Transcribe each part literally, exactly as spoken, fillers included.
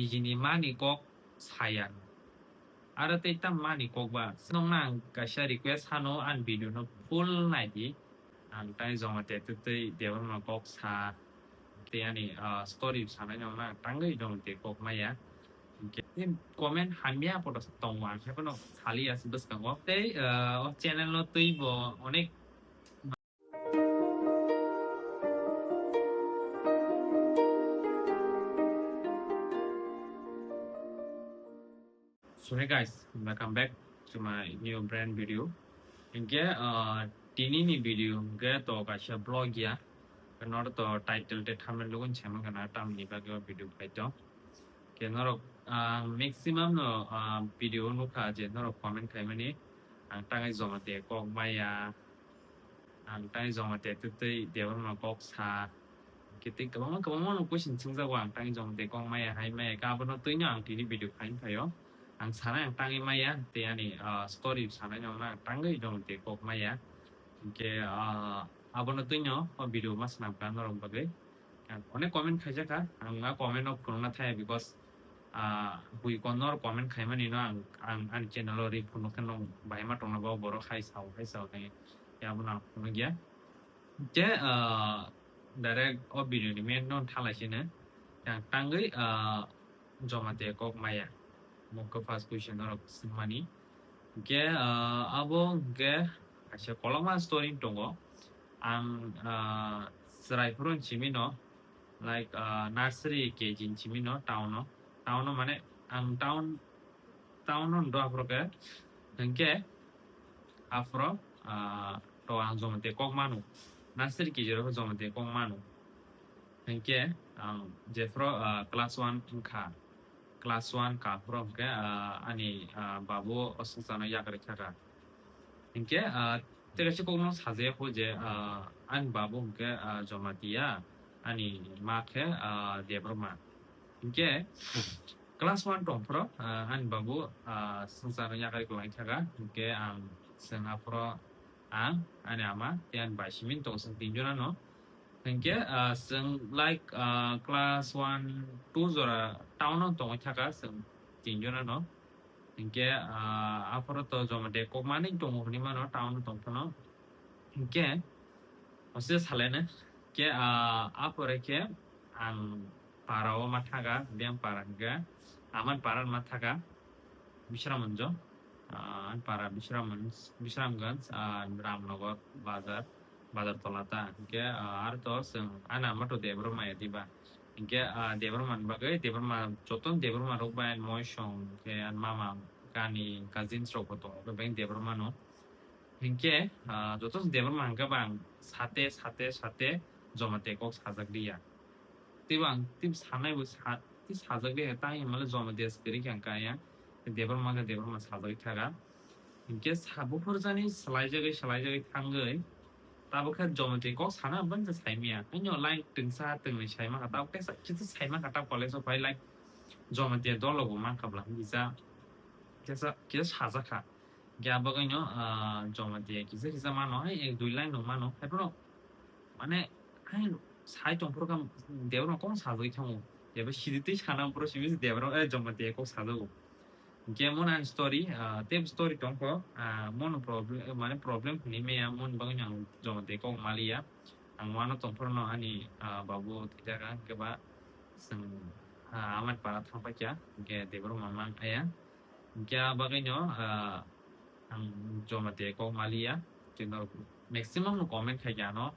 nijini mani kok saya. Aro tei tam mani kok ba. Nokno ang kaisa request hano, ani video no full nai di. Ang tai Jamatia tei tei Debbarma kok sa tei ani, ah, story sanai nokno ang tangwi Jamatia kok maya. Hingke comment hamya poto tongo, ang haikhe no sali ya se bwskango. Tei, ah, o channel no twi bo onek So hey guys, welcome back to my new brand video. Hingke, ah, tini ni video hingke to kaisa vlog ya. Nor to title te thumbnail logon chema kana tam ni bagwi o video khai to. Ke norok, ah, maximum no, ah, video nukha je norok comment khaimani, ang tangai Jamatia kok maya, ang tangai Jamatia tei tei Debbarma kok sa. Khe tei kwbangma, kwbangma no question swngjago, ang tangai Jamatia kok maya hai maya khe, abono twino ang tini video khaini phaio. Ang sanai ang tangai maya, tei ani, ah, story sanai no ang tangai Jamatia kok maya. Hingke, ah, abono twino o video ma swnam kha norok bagwi. Ang onek comment khaijak kha, ang a comment no phunukna thaya because, ah, bui konor comment khaimani no ang, ang ani channel o ri phunuk khe no bahai ma tongna bo borok hai sao, hai sao khe abono ang phunuk ya. Je, ah, direct o video ni main no thalai sino. Ang tangwi, ah, Jamatia kok maya. Mokhe first question norok swngmani. Hingke, ah, abo hingke kaisa kolokma story tongo. Ang, ah, chwrai phuru simi no, like, ah, nursery K G simi no town o. Town o mane ang town, town o ndo aphuru khe. Hingke aphuru, ah, to ang Jamatia kok manu. Nursery K G ro Jamatia kok manu. Hingke ang jephuru, ah, class one wngkha. Class one ka phuru hingke, ah, ani, ah, babu o swngcharno yakarwi kha kha. Hingke, ah, tei kaisa kokno sajaya kho je, ah, ani babu hingke, ah, Jamatia, ani ma khe, ah, Debbarma. Hingke class one tong phuru, ah, ani babu, ah, swngcharno yakarwi kwlai kha kha. Hingke ang chwng aphuru ang, ani ama, tei ani bai simi tong chwng tinjona no. Hingke, ah, chwng, like, ah, class one, two jora town o tongwi thaka chwng tinjona no. Hingke, ah, aphuru to Jamatia kok mani tongo hinwi mano, town o tong phano. Hingke, o se salene, ke, ah, aphuru khe ang para o ma thaga, biyang para hingke, aman para ma thaga, Bisramganj, ah, para Bisramganj, Bisramganj, ah, Ramnagar bazar. Bazar tola ta. Hingke, ah, aro to chwng, ani ama to Debbarma ya diba. Hingke, ah, Debbarma ni bagwi, Debbarma, joto Debbarma rok bai ani moisong, hingke ani mama, ani cousins rok bo tongo, bebak Debbarma no. Hingke, ah, joto Debbarma hingke bang sate, sate, sate Jamatia kok sajak liya. Tei bang, tei sanai bo sa-, tei sajak liya, tang himale Jamatia kwrwi khe ang kaya. Debbarma khe Debbarma sajagwi thaga. Hingke sa buphurjani swlaijagwi, swlaijagwi thangwi, tabuk khe Jamatia kok sana bangsa saimaya. Haino line twngsa, twngnwi saima kha, tabuk khe sa-, kisa saima kha, tabuk college o phai, like, Jamatia dolo bo mankha bwla, kisa, kisa, kisa sajak kha. Hingke abo kaino, ah, Jamatia kisa, kisa mano, hai ek dui line rok mano, hai phano, mane, hai sai tong phuru kha, Debbarma kok sajagwi thango, eba sidi twi sana phuru simi Debbarma, eh, Jamatia kok sajago. Hingke mon ani story, ah, tei story tongkho, ah, mon problem, mane problem hwnwi maya, mon bagwi ang Jamatia kok maliya. Ang wano tongphuru no ani, ah, babu thwijak ang khe ba chwng, ah, amani para thangpaikha, hingke Debbarma mang aya. Hingke ah bagwi no, ah, ang Jamatia kok maliya. Tei norok maximum no comment khaikha ano.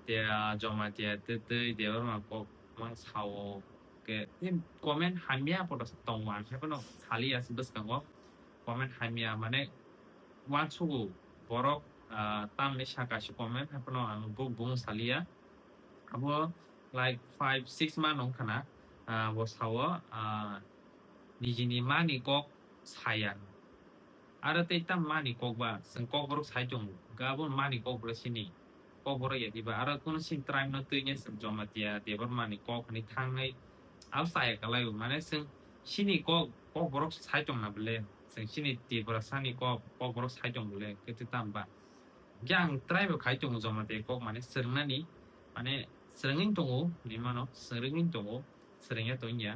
Tei, ah, Jamatia tei tei Debbarma kok mang sao. Ke, tei comment hamya poto tongo, ang khe phano saliya se bwskango. Comment hamya, mane, uansugo borok, ah, tamni saka se comment, hai phano ang bo bung saliya. Abo, like, five, six month wngkha na, ah, bo sao, ah, nijini mani kok saya. Aro tei tam mani kok ba, chwng kokborok sai tongo. Hwnkhe abo mani kokborok sini. Kokborok ya diba. Aro kuno sini tribe no twi nai chwng Jamatia, Debbarma ni kok hinwi thangnai. Abo chaya kwlai o. Mane chwng sini kok, kokborok sai tongna bwle. Chwng sini Tiprasa ni kok, kokborok sai tong bwle. Khe twi tam ba. Hwnkhe ang tribe khai tongo Jamatia kok mane swrwngnani. Mane swrwngwi tongo, hinwi mano. Swrwngwi tongo. Swrwngya tongya.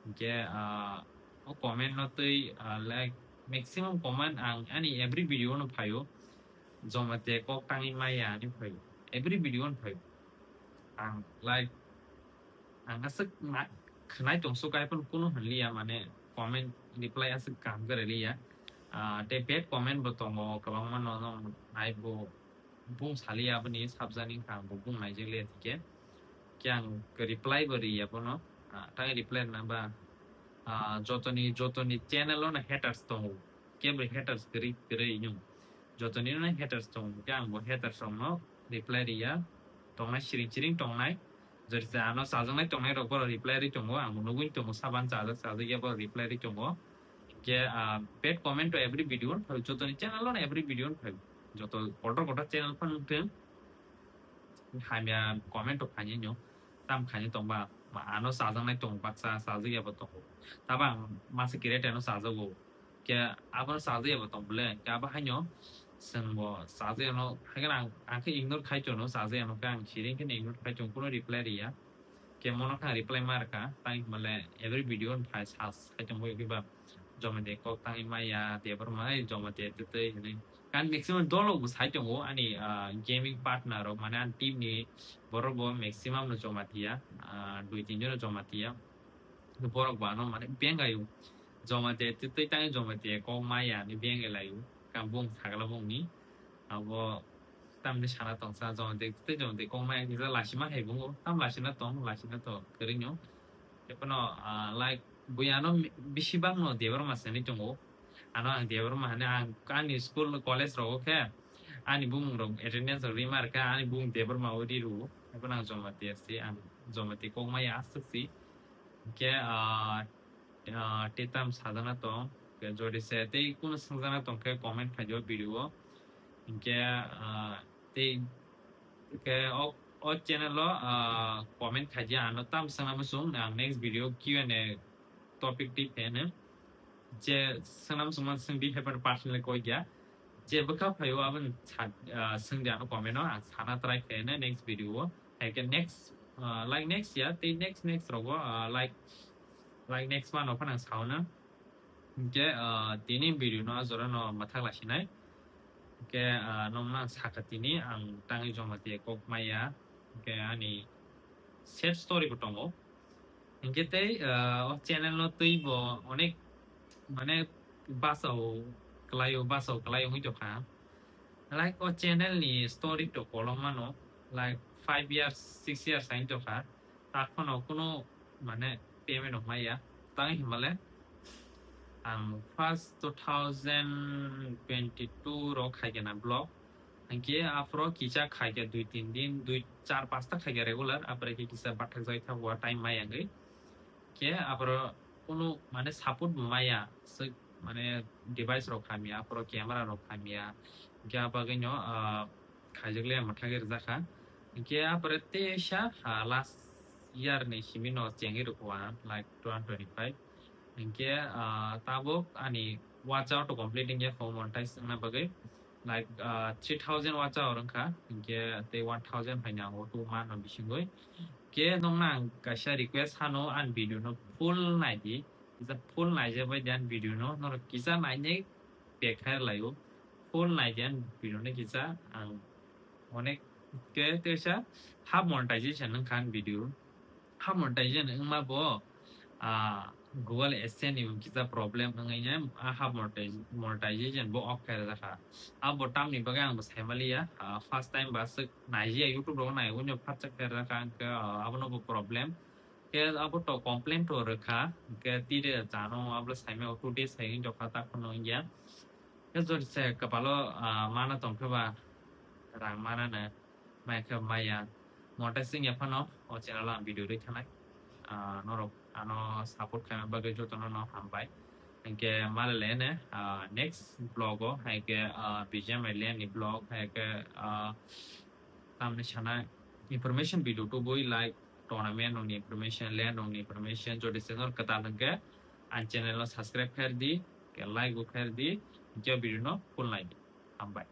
Hinkhe, ah, o comment no twi, ah, like, maximum comment ang ani every video no phaio. Joma te kok tangwi maya ani phaio. Every video no phaio. Ang, like, ang aswk na-, khwnai tongso kai phano kunu hwnliya, mane comment reply aswk kaham kwrwi liya. Ah, te bad comment bo tongo, kwbangma no, no nai bo bung saliya aboni subjani kha bo bung naijak liya thike. Khe ang reply bo riya bono. Ah, tang reply rwna ba, ah, jotoni, jotoni channel o no haters tongo. Kebo haters kwrwi, kwrwi nung. Jotoni no haters tongo. Khe ang bo haters rok no reply riya. Tongnai siring siring tongnai. Jori se ano chajaknai tongnai rok borok reply ri tongo. Ang bo nugwi tongo saban chajak chajak ya borok reply ri tongo. Hinkhe, ah, bad comment to every video. Jotoni channel o no every video phai. Joto kotor kotor channel phano wngthung. Hamya comment to khainai no. Tam khainai tongba. Ma ano chajaknai tongo baksa, chajak ya bo tongo. Tabo ang masa create ano chajago. Khe abono chajak ya bo tong bole. Khe abo haino chwng bo chajak ano, haikhe ang, ang khe ignore khai tono chajak ano khe ang siring khe ignore khai tono, kuno reply riya. Khe mono khe reply ma rwkha, tang hinmale every video no phai search khai tongwi kiba Jomati kok tangwi maya, Debbarma, ai Jomati twtwi hinwi. Kan maximum dolo bo sai tongo ani, ah, gaming partner rok, mane ani team ni borok bo maximum no Jomati ya, ah, dui tin jon no Jomati ya. Borok bo ano mane bengayo. Jomati twtwi tangwi Jomati kok maya ni bengai layo. Kan bung sagla bung ni. Abo tamni sana tongsa Jomati twtwi Jomati kok maya kisa lasima hai bungo. Tam lasina tong, lasina to kwrwino. Tei phano, ah, like, bui ano mi-, bisi bangno Debbarma sani tongo. Ano ang Debbarma hane ang ani school, college rogo khe ani bumung rok attendance rok rima rwkha, ani bumung Debbarma o ri rwo. Tei phano ang Jomati si, ang Jomati kok maya aswk si. Hinkhe, ah, ah, tei tam sajana tong, hinkhe jodi se tei kunu swngjana tong khe comment khai di o video o. Hinkhe, ah, tei, hinkhe o, o channel o, ah, comment khai di, ano tam swngna muchung, ang next video Q and A topic twi pheno. Je swngna muchung man swng di, hai phano personally koi ya. Je bwkha phaio aboni sa-, ah, swng di ano comment o, ang sana try khaino next video o. Hai khe next, ah, like next ya, tei next next rogo, ah, like, like next month o phano ang sauna. Hinkhe, ah, tini video no ajora no mathak lasinai. Hinkhe, ah, nokno ang sakha tini, ang tangwi Jomati kok maya. Hinkhe ani sad story bo tongo. Hinkhe tei, ah, o channel no twi bo onek, mane, basao kwlaio, basao kwlai wngwi tongkha. Like, o channel ni story to kolom mano, like, five years, six years ain tongkha. Takhwno kunu, mane, payment rok maya. Tang hinmale, ang first two thousand twenty-two rok khai kena vlog. Hinkhe aphro kisa khai khe dui tin din, dui, char, pasta khai khe regular. Apore khe kisa bathak jai thago time maya wngwi. Khe aphro kunu, mane, support bo maya. Swk, mane, device rok hamya, aphro camera rok hamya. Hinkhe a bagwino, ah, khaijak le mwthangwi rwjakha. Hinkhe aphro teisa, ah, last year ni simi no chengwi rwkha, like, two thousand twenty-five. Hinkhe, ah, tabuk ani watch hour to complete wngya kho monetize wngna bagwi. Like, ah, three thousand watch hour wngkha, hinkhe tei one thousand phaina nango two month no bisingwi. Khe nokno ang kaisa request hano, ani video no full naidi. Kisa full naijak bai di ani video no, norok kisa nainai pek khai laio. Full naidi ani video no kisa, ang onek khe teisa half monetization wngkha ani video. Half monetization wngma bo, ah, Google AdSense ni kisa problem wngwi ne, ah, half monetize-, monetization bo off khai rwjakha. Abo tamni bagwi ang bo saimaliya, ah, first time ba swk naijiya YouTube rogo nai, unyo phatsa khai rwjakha, hwnkhe, ah, abono bo problem. Khe abo to complain to rwkha, hwnkhe tide chano abo saimao two days hai wngtokha, takhwno wngya. Khe jodi se kwpalo, ah, mana tongkhe ba rang mana no. Mai khe maya. Monetize wngya phano o channel o ang video rwi thanai. Ah, norok ano support khaima bagwi jotono no hambai. Hinkhe malele ne, ah, next vlog o hai khe, ah, B G M I land ni vlog, hai khe, ah, tamni sana information video tubui, like tournament rokni information, land rokni information, jodi se norok kwtal hinkhe ang channel no subscribe khair di, khe like bo khair di, hinkhe video no full nai di. Hambai.